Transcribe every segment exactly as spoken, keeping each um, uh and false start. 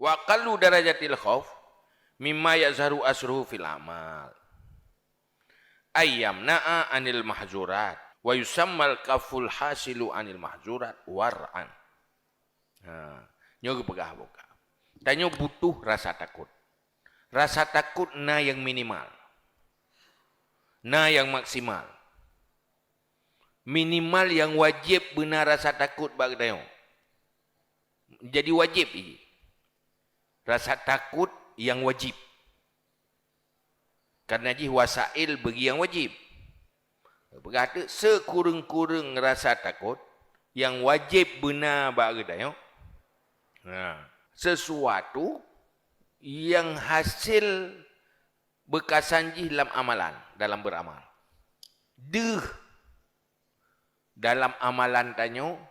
Wa aqallu darajatil khauf mimma yazharu asruhu fil amal. Ayyamna'a anil mahzurat. Wa yusammal kaful hasilu anil mahzurat war'an. Ha, nyoe geupeugah buka. Tanyoe butuh rasa takot. Rasa takot na nyang minimal. Na nyang maksimal. Minimal nyang wajéb beuna rasa takot bak geutanyoe. Jadi wajéb jih. Rasa takot nyang wajéb. Karena jih wasail bagi nyang wajéb. Peugah teuk, sekureueng-kureueng rasa takot nyang wajéb beuna bak geutanyoe. Nah, sesuatu nyang hasil beukasan jih lam amalan, dalam beuramal. Deuh dalam amalan tanyoe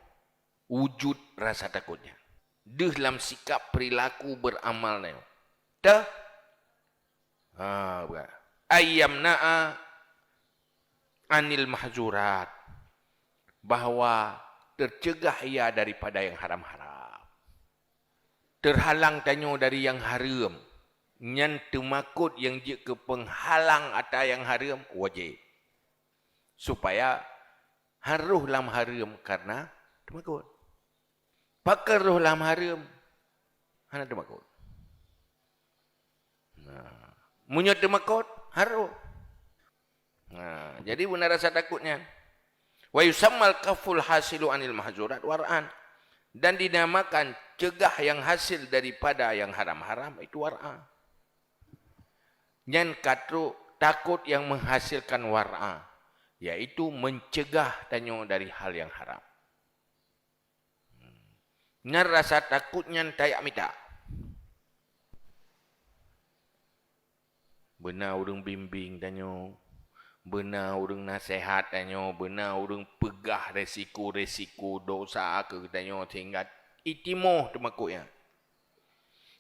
wujud rasa takot nyan. Deuh lam sikap perilaku beuramal tanyoe. Teuh, ha, bukan. Ayyamna'a anil mahzurat. Bahwa tercegah ia daripada yang haram-haram. Terhalang tanyoe dari nyang hareuem. Nyan teumakot nyang jeuet keu peunghalang atra nyang hareuem, wajéb. Supaya han rhoh lam hareuem karena teumakot. Pakon rhoh lam hareuem, hana teumakot. Nah, meunyoe teumakot, han rhoh. Nah, jadi beuna rasa takot nyan. Wa yusammal kaful hasilu anil mahzurat war'an. Dan dinamakan cegah nyang hasil daripada nyang haram-haram itu war'a. Nyan ka trok takot nyang menghasilkan war'a, yaitu mencegah tanyoe dari hal nyang haram. Nyan rasa takot nyan tajak mita. Beuna ureuëng bimbéng tanyoe, beuna ureuëng naseuhat tanyoe, beuna ureuëng peugah resiko-resiko dosa keu tanyoe sehingga itimoh teumakot nyan.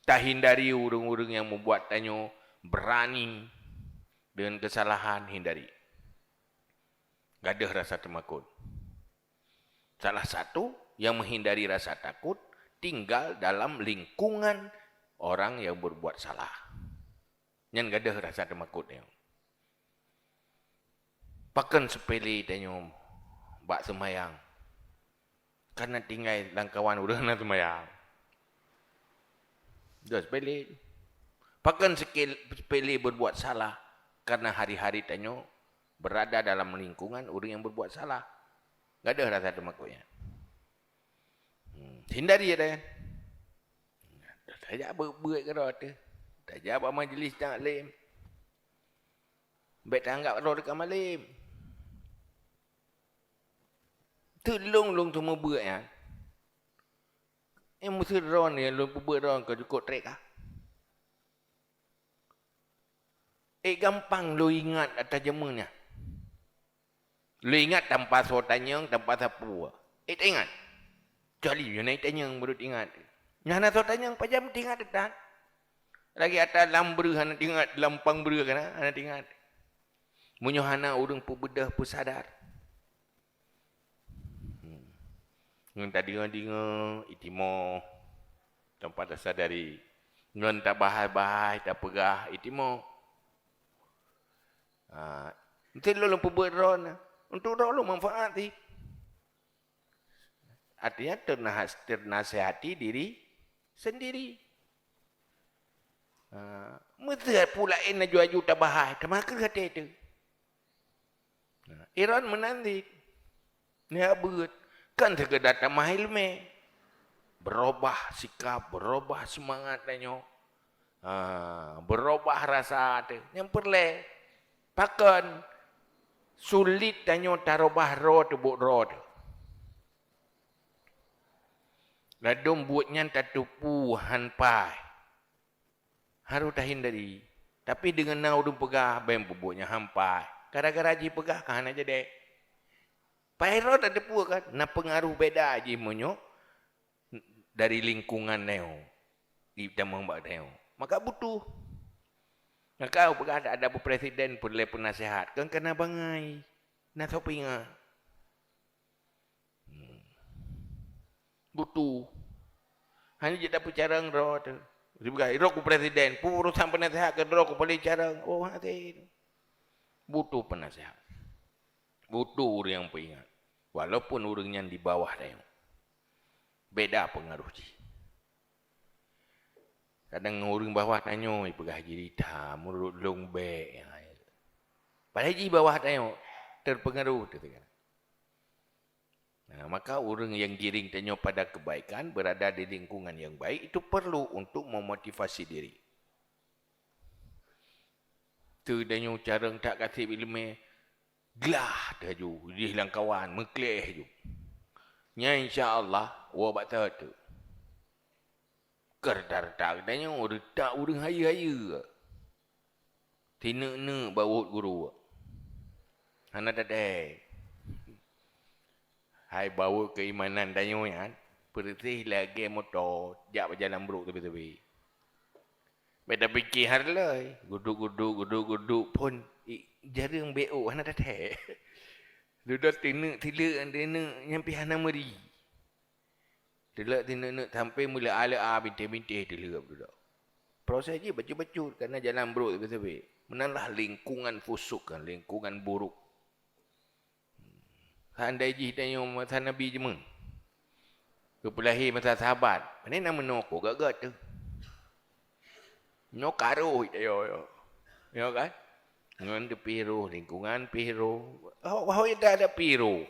Tahindari ureuëng-ureuëng nyang membuat tanyoe berani dengan kesalahan, hindari. Gadôh rasa teumakot. Salah satu yang menghindari rasa takut, tinggal dalam lingkungan orang yang berbuat salah. Nyan gadôh rasa teumakot nyoe. Pakon seupele tanyoe bak seumayang. Karena tinggai lam kawan ureuëng na seumayang. Dah seupele. Pakon sekil-, seupele berbuat salah. Karena hari-hari tanyoe berada dalam lingkungan ureuëng yang berbuat salah. Gadôh rasa teumakot nyan. Hmm, hindari ya, Dayan. Tajak beuet-beuet keudroe teuh. Tajak bak majlis taklim. Bék tanggap droe teuka malem. Teulông lôn teumeubeuet nyan. Eh, meuseu droe nyan lôn peubeuet droe ka jukuk trek ah. Eh, gampang lôn ingat ata jameun nyan. Lôn ingat tanpa soe tanyong, tanpa sapeue. Eh, taingat. Kecuali nyoe na tanyong baru taingat. Nyan hana soe tanyong, pajan taingat teuh tan. Lagi ata lam breuh hana taingat, lam pang breuh kana hana taingat. Meunyoe hana ureuëng peubeudôh peusadar. Hmm. Ngon tadeungoe-deungoe, itimoh. Tanpa tasadari. Ngon tabahai-bahai, tapeugah, itimoh. Ha, meusti lôn peubeuet droe nyan. Untuk droe lôn manfaat sih. Artinya, ternahas-, ternasihati diri sendiri. Ha, meusti pula laén aju-aju tabahai, teumakot até teuh. Nah, Iran meunan cit. Nyak beuet. Kan seukeda tamah iéleumé. Beurubah sikap, beurubah seumangat tanyoe. Ha, beurubah rasa teuh. Nyang peureulée. Pakon sulet tanyoe tarubah droe teuh buet droe teuh. Ladôm buet nyan tateupeue han paih. Harôh tahindari. Tapi deungon na ureuëng peugah, "Bèk peubuet nyang han paih." Gara-gara jipeugah ka hana jadi. Paih droe tateupeue kan, na peungaroh beda jih meunyoe dari lingkungan nyoe, di tamong bak nyoe. Maka butuh. Maka peugah ada, ada presiden peureulée peunasihat, kan kana bangai. Na soe peuingat. Hmm. Butuh. Hana jeuet tapeucarông droe teuh. Dipeugah, "Droe keu presiden, peue urosan peunasihat keu droe keu paléng carông." Oh, hana teuh. Butuh peunasihat. Butuh ureuëng nyang peuingat. Walaupun ureuëng nyan di bawah tanyoe. Beda peungaroh jih. Kadang ureuëng bawah tanyoe peugah jih, "Ita, meunurot lôn bék." Padahai jih bawah tanyoe, terpengaruh teuh. Nah, maka ureuëng nyang giring tanyoe pada kebaikan, berada di lingkungan yang baik, itu perlu untuk memotivasi diri. Teuh tanyoe carông that ka seb iéleumé, glah teuh laju, jih lam kawan, meukleh laju. Nyan insya Allah, woe bak teuh. Keu rata-rata geutanyoe retak ureuëng hayeue-hayeue. Tineuk-neuk bak buet guru. Hana teuntèe. Hai bak buet keuimanan tanyoe nyan, peureuséh lagèe moto jak bak jalan brôk teubi-teubi. Bèk tapike hana lé, guduk-guduk, guduk-guduk phôn, i, jareueng beu, hana teuntèe. Dudoe tineuk, tileuk, tineuk nyan pih hana meuri. Teuleuek tineuk-neuk sampé meuleu'a-leu'a bintéh-bintéh teuleuek dudoe. Proses jih bacut-bacut, karena jalan brôk sabe-sabe. Meunan lah lingkungan fusuk kan, lingkungan buruk. Seandai jih tanyoe masa Nabi jameun, geupeulahé masa sahabat, pane na meunoe kok gèt-gèt teuh. Nyoe ka roh tanyoe, nyoe kan? Ngon teupih roh, lingkungan pih roh. Ho, ho ita ada pih roh.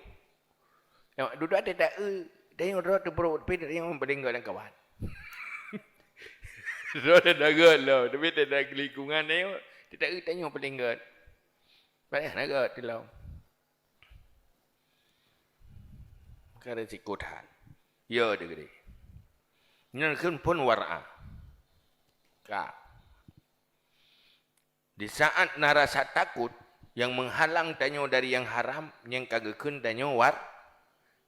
Nyoe, dudoe teuta eu, tanyoe droe teubrok, tapi tanyoe paleng gèt lam kawan. Droe teuta gèt lom, tapi teuta lingkungan tanyoe, teuta eu tanyoe paleng gèt. Payah na gèt teuh lom. Ka risiko that. Ya, degre. Nyan kheun phôn war'a. Ka. Di saat na rasa takot yang menghalang tanyoe dari yang haram, nyang ka geukheun tanyoe war-,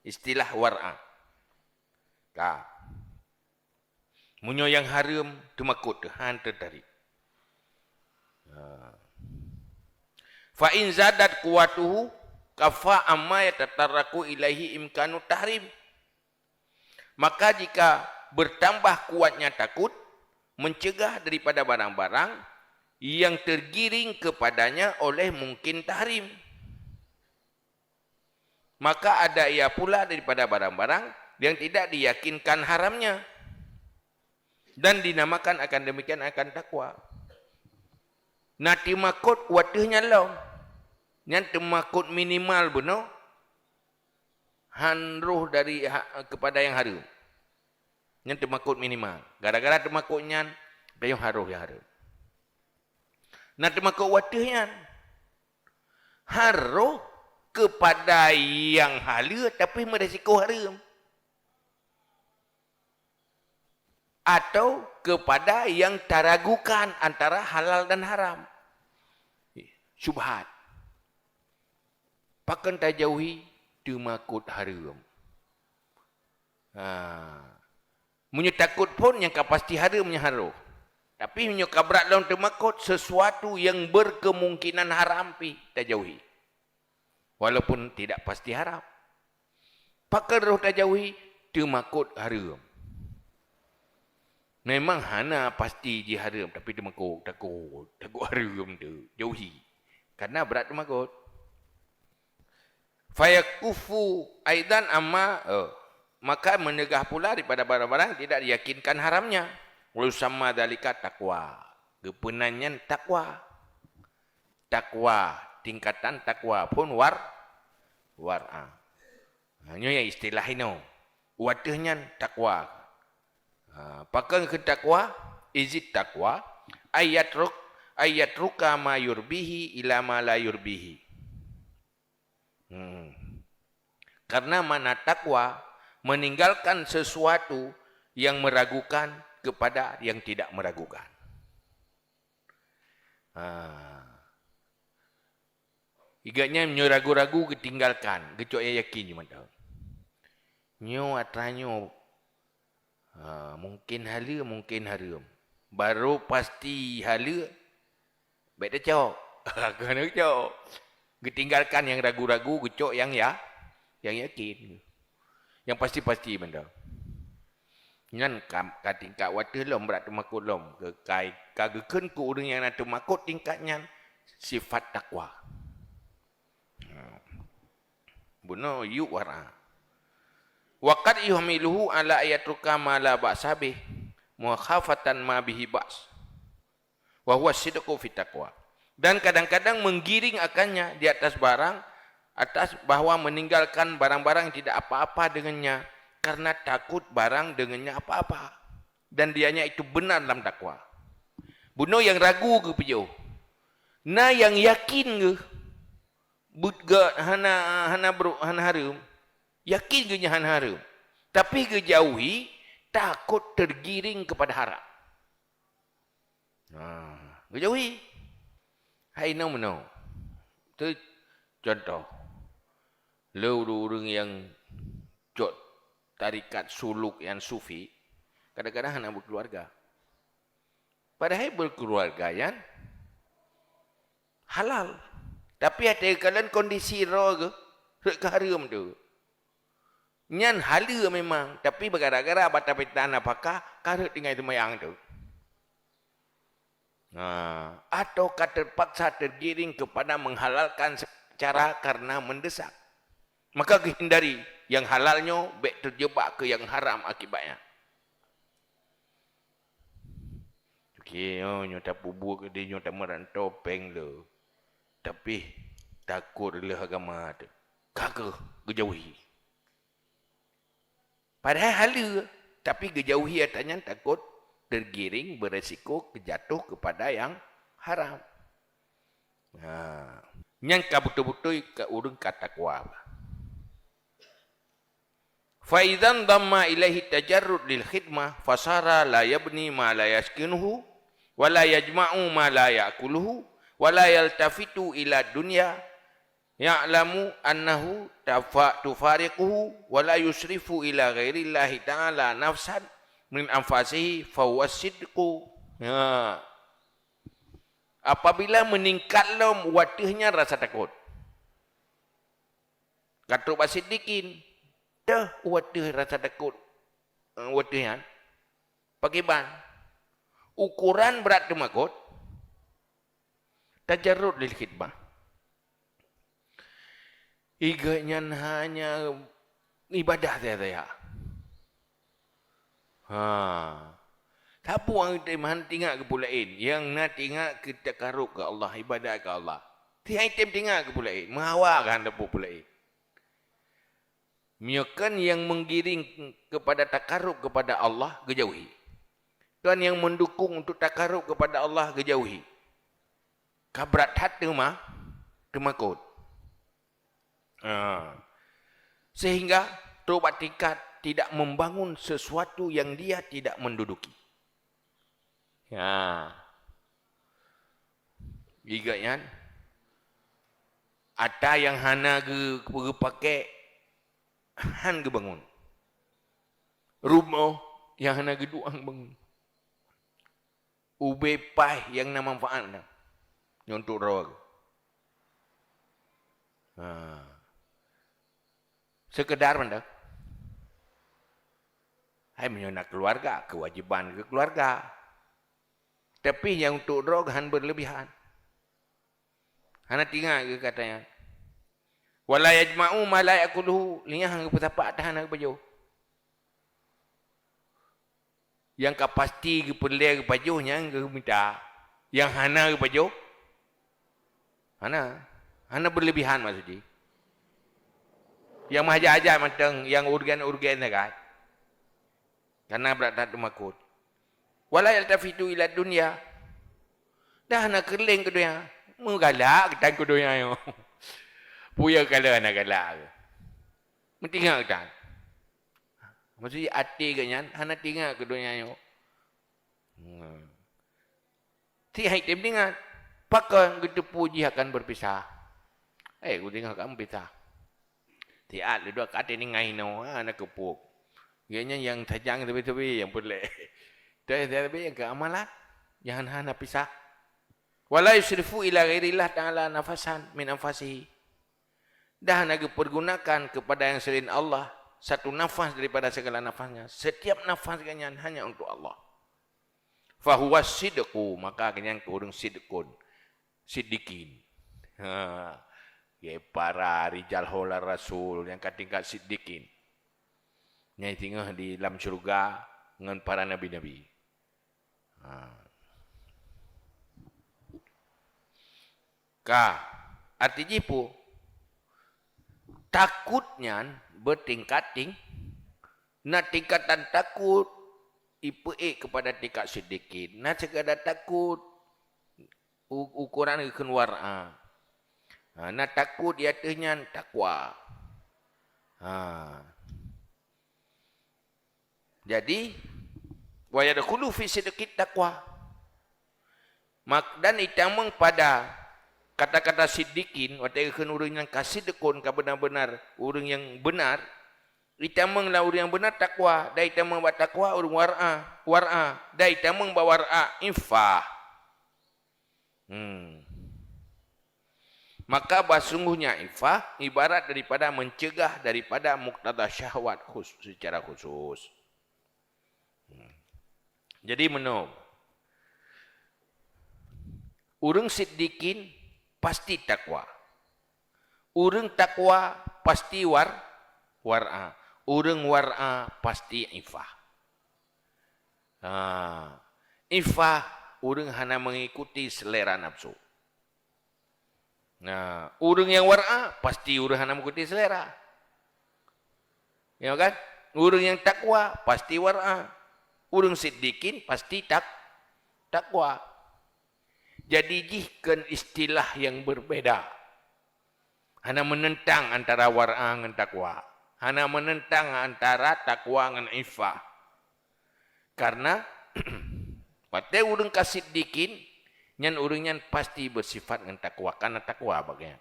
istilah war'a. Ka. Meunyoe nyang hareuem, teumakot teuh, han teutarek. Ha. Fa in zadat quwwatuhu kaffa amma yatatarraku ilaihi imkanu tahrim. Maka jika bertambah kuatnya takut, mencegah daripada barang-barang yang tergiring kepadanya oleh mungkin tahrim, maka ada ia pula daripada barang-barang yang tidak diyakinkan haramnya, dan dinamakan akan demikian akan takwa. Na teumakot watèe nyan lom, nyan teumakot minimal bunoe, han roh dari ha-, kepada yang hareuem. Nyan teumakot minimal. Gara-gara teumakot nyan, tanyoe han roh nyang hareuem. Na teumakot watèe nyan, han roh kepada nyang haleue, tapi meurisiko hareuem. Atau kepada yang taragukan antara halal dan haram. Syubhat. Pakon tajauhi? Teumakot hareuem. Ha. Meunyoe takot phôn, nyang ka pasti hareuem nyan han roh. Tapi meunyoe ka brat lom teumakot, sesuatu yang berkemungkinan haram pih tajauhi. Walaupun tidak pasti haram. Pakon roh tajauhi? Teumakot hareuem. Memang hana pasti jih hareuem, tapi teumakot, takot, takot hareuem teuh, jauhi. Karena brat teumakot. Fayakuffu aidan amma, eh, maka mencegah pula daripada barang-barang yang tidak diyakinkan haramnya. Wa yusamma dzalika taqwa. Geupeunan nyan takwa. Takwa, tingkatan takwa phôn war-, war'a. Ha, nyoe nyang istilah inoe. Watèe nyan takwa. Ha, pakon kheun takwa? Izid takwa, ayatruk, ayatruka ma yurbihi ila ma la yurbihi. Hmm. Karena makna takwa, meninggalkan sesuatu yang meragukan kepada yang tidak meragukan. Ha. Igat nyan meunyoe ragu-ragu geutinggalkan, geucok nyang yakin cuma tahu. Nyoe atra nyoe, ha, mungkin haleue, mungkin hareuem. Baru pasti haleue, bèk tacok. Keuneuk cok. Geutinggalkan nyang ragu-ragu, geucok nyang ya-, nyang yakin. Nyang pasti-pasti mantong. Nyan ka, ka tingkat wateuh lom brat teumakot lom. Ka, ka geukheun keu ureuëng nyang na teumakot tingkat nyan sifat takwa. Bunoe yuk wara. Wa qad yuhmiluhu ala ayatruka ma la ba'sa bih, mukhafatan ma bihi ba's. Wa huwa sidqu fit taqwa. Dan kadang-kadang menggiring akannya di atas barang, atas bahwa meninggalkan barang-barang yang tidak apa-apa dengannya, karena takut barang dengannya apa-apa. Dan dianya itu benar dalam takwa. Bunoe nyang ragu geuh peujeuh. Na nyang yakin geuh, buet geuh hana, hana bru-, hana hareuem. Yakin geuh nyan hana hareuem. Tapi geujauhi, takot tergiring kepada haram. Ha, geujauhi. Hai nyoe meunoe. Tu contoh. Le ureuëng-ureuëng nyang cok tarekat suluk nyang sufi, kadang-kadang hana berkeluarga. Padahai berkeluarga nyan halal. Tapi até kalon kondisi droe geuh, rhot ka hareuem tu. Nyan haleue memang, tapi gara-gara bata pita nafakah, ka rhot tinggai seumayang tu. Nah, atau ka terpaksa tergiring kepada menghalalkan secara karena mendesak. Maka geuhindari nyang halal nyoe bék terjebak keu nyang haram akibatnya. Oke, oh, nyoe tapeubuet di nyoe tameurantau péng le. Tapi takot lé agama tu. Ka keuh geujauhi. Padahai haleue, tapi geujauhi atra nyan takot tergiring beresiko jatuh kepada yang haram. Ha. Nyan ka beutôi-beutôi ka ureuëng ka takwa. Fa idzan dhamma ilaihi tajarrud lil khidmah fasara la yabni ma la yaskinuhu wa la yajma'u ma la ya'kuluhu wa la yaltafitu ila dunya ya'lamu annahu tafa-, tufariquhu wa la yusrifu ila ghairillahi ta'ala nafsan min anfasihi fa huwa sidqu. Ya. Apabila meningkat lom wateuh nyan rasa takot. Ka trok bak siddiqin, teuh wateuh rasa takot, eh, wateuh nyan. Pakriban? Ukoran brat teumakot, tajarrud lil khidmah. Igeuh nyan hanya ibadah saja. Ha. Sapeue nyang teuh han teuingat keu peue laén, nyang na teuingat keu takarub keu Allah, ibadat keu Allah. Ti han tém teuingat keu peue laén, meuhawa kan tapeue peue laén. Meunyoe kon nyang menggiring kepada takarub kepada Allah, geujauhi. Kon nyang mendukung untuk takarub kepada Allah, geujauhi. Ka brat that teuma teumakot. Ha. Sehingga trok bak tingkat tidak membangun sesuatu yang dia tidak menduduki. Ya. Ingat nyan. Atra nyang hana geu-, geupakék, han geubangun. Rumoh nyang hana geuduek, han geubangun. Ubé paih nyang na manfaat na. Nyoe untuk droe. Ha. Sekedar mantong. Hai meunyoe na keuluwarga, keuwajéban keu keuluwarga. Tapi nyang untuk droe han berlebihan. Hana teuingat keu kata nyan. Wala yajma'u ma la ya'kuluhu, lé nyan han geupeusapat atra hana geupajoh. Nyang ka pasti geupeureulée geupajoh nyan geumita. Nyang hana geupajoh, hana. Hana berlebihan maksud jih. Nyang meuhajat-hajat mantong, nyang urgen-urgen sagai. Kana brat that teumakot. Wala yaltafitu ila dunya. Dah hana keureuleng keu donya. Meugalak geutan keu donya nyoe. Peue nyang ka lheueh hana galak. Meuteuingat geutan. Maksud jih até geuh nyan hana teuingat keu donya nyoe. Hmm. Ti hai tem ingat, pakon geuteupeue jih akan berpisah. Eh, geudeungoe akan berpisah. Siat lé dua ka até ningai hinoe, ha, na keupok. Geuh nyan nyang tajang sabe-sabe nyang peureulée. Tapi sabe nyang keu amalan, jangan hana pisah. Wala yusrifu ila ghairillah ta'ala nafasan min anfasihi. Dah hana geupergunakan kepada yang selain Allah satu nafas daripada segala nafasnya, setiap nafas geuhnyan hanya untuk Allah. Fahuwa sidqu, maka geuhnyan keu ureuëng sidqun, siddiqin. Ha, ya, para rijal haular rasul nyang ka tingkat siddiqin. Nyang singoh di lam syurga ngon para nabi-nabi. Ha. Ka, arti jih peue? Takot nyan beutingkat ting-, na tingkatan takot, ipeuék keupada tingkat siddiqin. Na sekadar takot, u-, ukoran geukheun war'a. Ha, na takot di ateueh nyan takwa. Ha. Jadi, wa yadkhulu fi sidqit taqwa. Mak-, dan itamong pada kata-kata siddiqin, watée geukheun ureuëng nyang ka sidqun, ka beuna-beuna ureuëng nyang beuna, itamong lam ureuëng nyang beuna takwa, dan itamong bak takwa ureuëng war'a, war'a, dan itamong bak war'a iffah. Hmm. Maka bahsungguhnya iffah ibarat daripada mencegah daripada muktada syahwat khus-, secara khusus. Hmm. Jadi meunoe, ureuëng siddiqin pasti takwa. Ureuëng takwa pasti war-, war'a. Ureuëng war'a pasti iffah. Ha, iffah, ureuëng hana mengikuti selera nafsu. Nah, ureuëng nyang war'a pasti ureuëng hana mengikuti selera. Ya kan? Ureuëng nyang takwa pasti war'a. Ureuëng siddiqin pasti tak-, takwa. Jadi jih kon istilah nyang berbeda. Hana menentang antara war'a ngon takwa. Hana menentang antara takwa ngon iffah. Karena watée ureuëng ka siddiqin, nyan ureuëng nyan pasti beusifat ngon takwa, karena takwa bagian.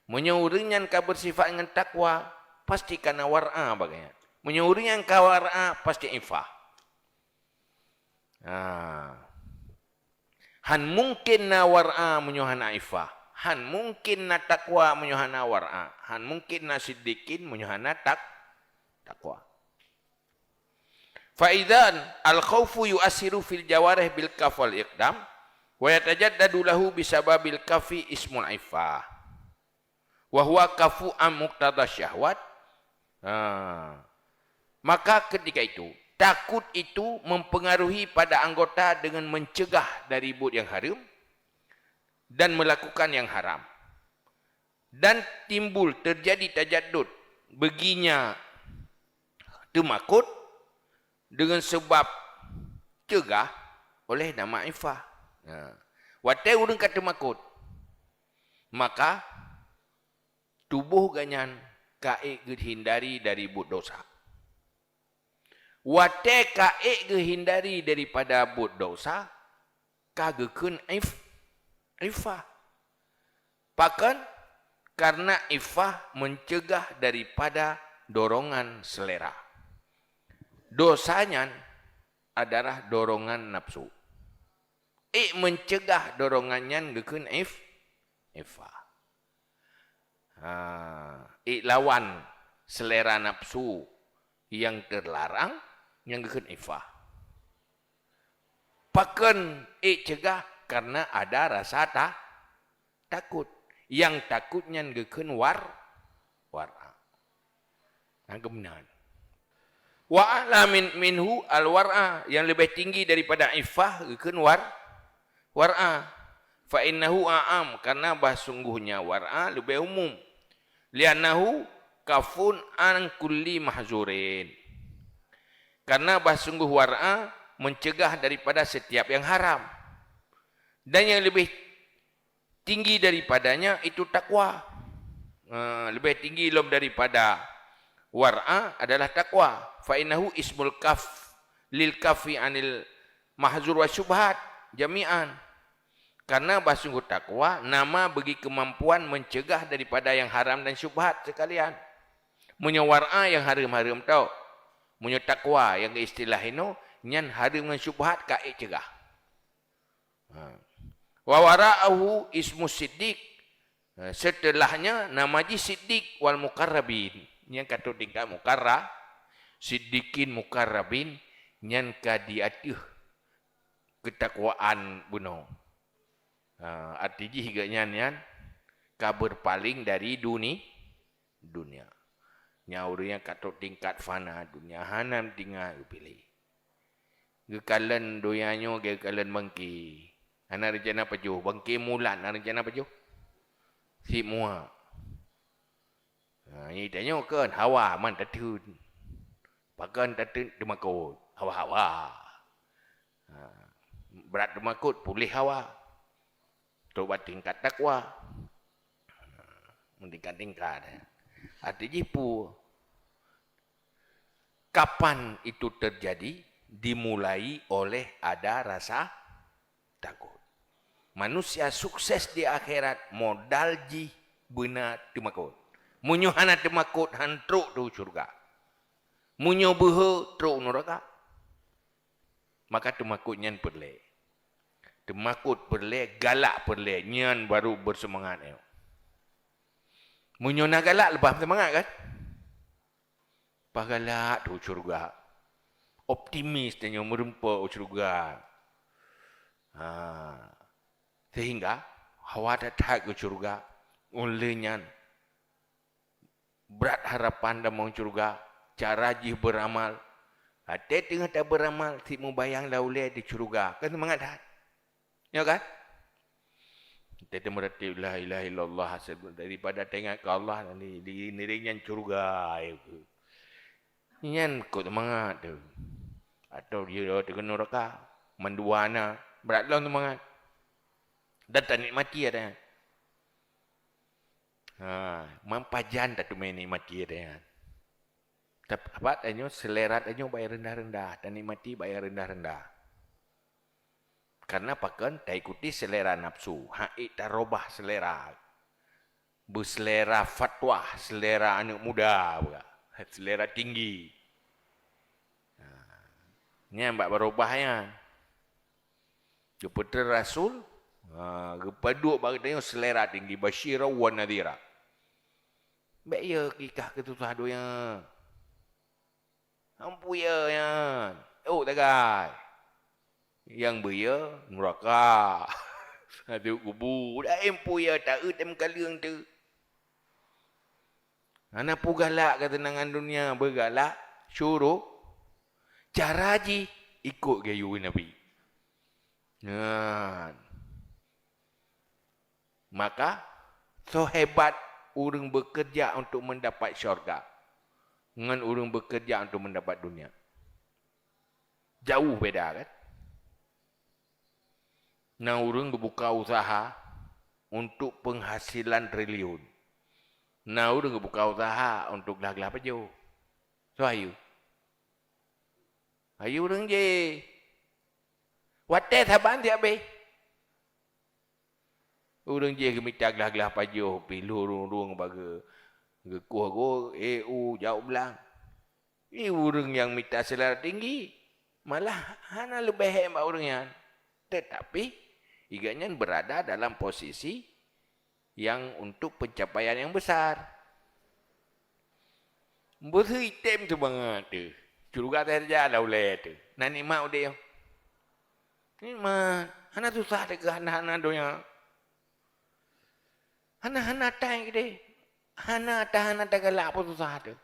Meunyoe ureuëng nyan ka beusifat ngon takwa, pasti kana war'a bagian. Meunyoe ureuëng nyan ka war'a, pasti iffah. Ha. Han mungkin na war'a meunyoe hana iffah. Han mungkin na takwa meunyoe hana war'a. Han mungkin na siddiqin meunyoe hana tak-, takwa. Fa idzan al-khaufu yu'assiru fil jawarih bil kaf wal iqdam, wa yatajaddadu lahu bisababil kafi ismul iffah. Wa huwa kafu an muqtada syahwat. Ha. Maka ketika itu, takut itu mempengaruhi pada anggota dengan mencegah dari buet yang haram dan melakukan yang haram. Dan timbul terjadi tajaddud, baginya teumakot dengan sebab cegah oleh nama iffah. Ha. Watée ureuëng ka teumakot, maka tuboh geuhnyan ka ék geuhindari dari buet dosa. Watée ka ék geuhindari daripada buet dosa, ka geukheun if-, iffah. Pakon? Karena iffah mencegah daripada dorongan selera. Dosa nyan adalah dorongan nafsu. Ék mencegah dorongan nyan geukheun if-, iffah. Ha, ék lawan selera nafsu nyang terlarang, nyang geukheun iffah. Pakon ék cegah? Karena ada rasa ta-, takut. Nyang takut nyan geukheun war-, war'a. Nyang keumeunan. Wa a'la min, minhu al-war'a, yang lebih tinggi daripada iffah geukheun war-, war'a. Fa innahu a'am, karena bahsungguhnya war'a lebih umum. Li'annahu kafun an kulli mahzurin. Karena bahsungguh war'a mencegah daripada setiap yang haram. Dan yang lebih tinggi daripadanya itu takwa. Ha, lebih tinggi lom daripada war'a adalah takwa. Fa innahu ismul kaf lil kafi anil mahzur wa syubhat jami'an. Karena bahsungguh takwa nama bagi kemampuan mencegah daripada yang haram dan syubhat sekalian. Meunyoe war'a yang hareuem-hareuem tau. Meunyoe takwa yang istilah inoe, nyan hareuem ngon syubhat ka ék cegah. Ha. Wa wara'ahu ismu siddiq. Ha, setelahnya nama jih siddiq wal muqarrabin. Nyan ka trok tingkat mukarra-, siddiqin mukarrabin, nyan ka di ateueh keutakwaan bunoe. Ha, arti jih geuh nyan, nyan ka beurpaléng dari duni-, dunia. Nyan ureuëng nyang ka trok tingkat fana dunia, hana tinggai geupiléh. Geukalon donya nyoe geukalon bangke. Hana reuncana pajoh. Bangke mulat, hana reuncana pajoh. Simuak. Ha, nyan tanyoe kon hawa man tateun. Pakon tateun teumakot. Hawa-hawa. Ha, brat teumakot puléh hawa. Trok bak tingkat takwa. Ha, meutingkat-tingkat, ya. Arti jih peue? Kapan itu terjadi? Dimulai oleh ada rasa takut. Manusia sukses di akhirat modal jih beuna teumakot. Meunyoe hana teumakot, han trok teuh syeuruga. Meunyoe beuhe, trok neuraka. Maka teumakot nyan peureulée. Teumakot peureulée, galak peureulée, nyan baru beuseumangat nyoe. Meunyoe na galak, leubeh seumangat kan? Pagalak teuh syeuruga. Optimis tanyoe meureumpok u syeuruga. Ha. Sehingga hawa that-that keu syeuruga. Ulée nyan brat harapan tamong syeuruga, cara jih beuramal. Watée teungoh tabeuramal, simubayang lam ulée di syeuruga. Kan seumangat that. Ya kan? Teumeuratéb la ilaha illallah, daripada teuingat keu Allah, di, di, di nyan syeuruga. Nyan kok seumangat teuh. Atau dia teuh keu neuraka, mandua na, brat lom seumangat. Dan tanikmati ada nyan. Ha, man pajan tateumé nikmati ada nyan. Tap-, apa tanyoe, selera tanyoe bak nyang rendah-rendah, tanikmati bak nyang rendah-rendah. Karena pakon? Taikuti selera nafsu, hak ék tarobah selera. Beuselera fatwa, selera aneuk muda, bukan? Selera tinggi. Ha. Nyan bak barobah nyan. Geupeutreun Rasul, ha, geupaduek bak geutanyoe selera tinggi, basyira wa nadhira. Bék ya kikah keu susah donya. Ampu ya nyan. Oh, tagai. Nyang beuya, neuraka. Ateueh kubu. Dak ampu ya, taeu tem kaleueng teuh. Hana peue galak keuteunangan dunia, beugalak syuruga. Cara jih ikot geuyue Nabi. Nyan. Maka, soe hebat ureuëng bekerja untuk mendapat syurga ngon ureuëng bekerja untuk mendapat dunia. Jauh beda kan? Na ureuëng geubuka usaha untuk penghasilan triliun. Na ureuëng geubuka usaha untuk glah-glah pajoh. Soe hayeu? Hayeu ureuëng jéh. Watée saban siat abéh. Ureuëng jéh geumita glah-glah pajoh pih lurung-lurung bak geu-, geukueh goe, eh, u, jaweueb blang. Di ureuëng nyang mita selera tinggi, malah hana leubeh hék bak ureuëng nyan. Tetapi, gobnyan berada dalam posisi yang untuk pencapaian yang besar. Beuseuitém teuh bangat teuh. Syeuruga saja lam ulée teuh. Na nikmat udeb. Nikmat. Hana susah teuh, hana-hana donya. Hana-hana tai keudeh. Hana ta-, hana tagalak pun susah teuh.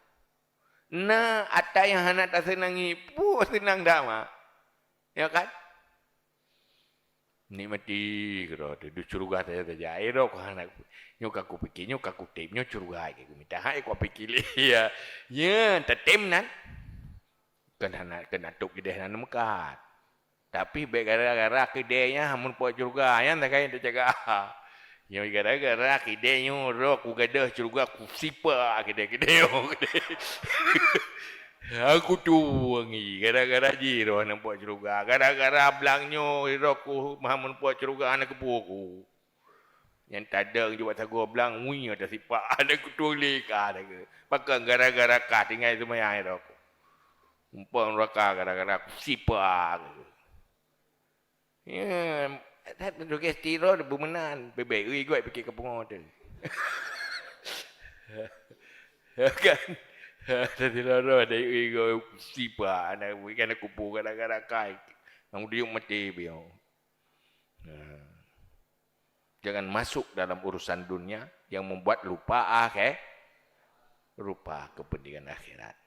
Na atra nyang hana taseunangi, peue seunang that mak. Ya kan? Nikmati keudroe teuh, di syeuruga saja-saja. Ai droe ku hana, nyoe ka kupike, nyoe ka kutem, nyoe syeuruga lagée kumita. Hai kupiké lé, ya. Nyan, tatem nan. Keunan, keunan tôb keudeh nan meukat. Tapi bék gara-gara keudeh nyan, hamun po syeuruga, nyan sagai teujaga. Nyoe gara-gara keudeh nyoe, roh kugadôh syeuruga, kusipa keudeh-keudeh nyoe. Aku tuwöng i, gara-gara jih roh hana po syeuruga. Gara-gara blang nyoe, roh ku hamun po syeuruga, hana keupeue ku. Nyang tadong jubak sagoe blang, wui, ada sipak, ada kutueng lé ka, ada ke. Pakon gara-gara ka tinggai seumayang, ya, dok. Mumpung neuraka gara-gara sipak. Ya, that sugesti roh beumenan, bebek, ui, goi pikir ke pungo tu. Ya kan? Jadi loro ada igo sipa, anak ikan kupu gara-gara kai. Nang diuk mati biyo. Nah. Jangan masuk dalam urusan dunia yang membuat lupa akhir, lupa kepentingan akhirat.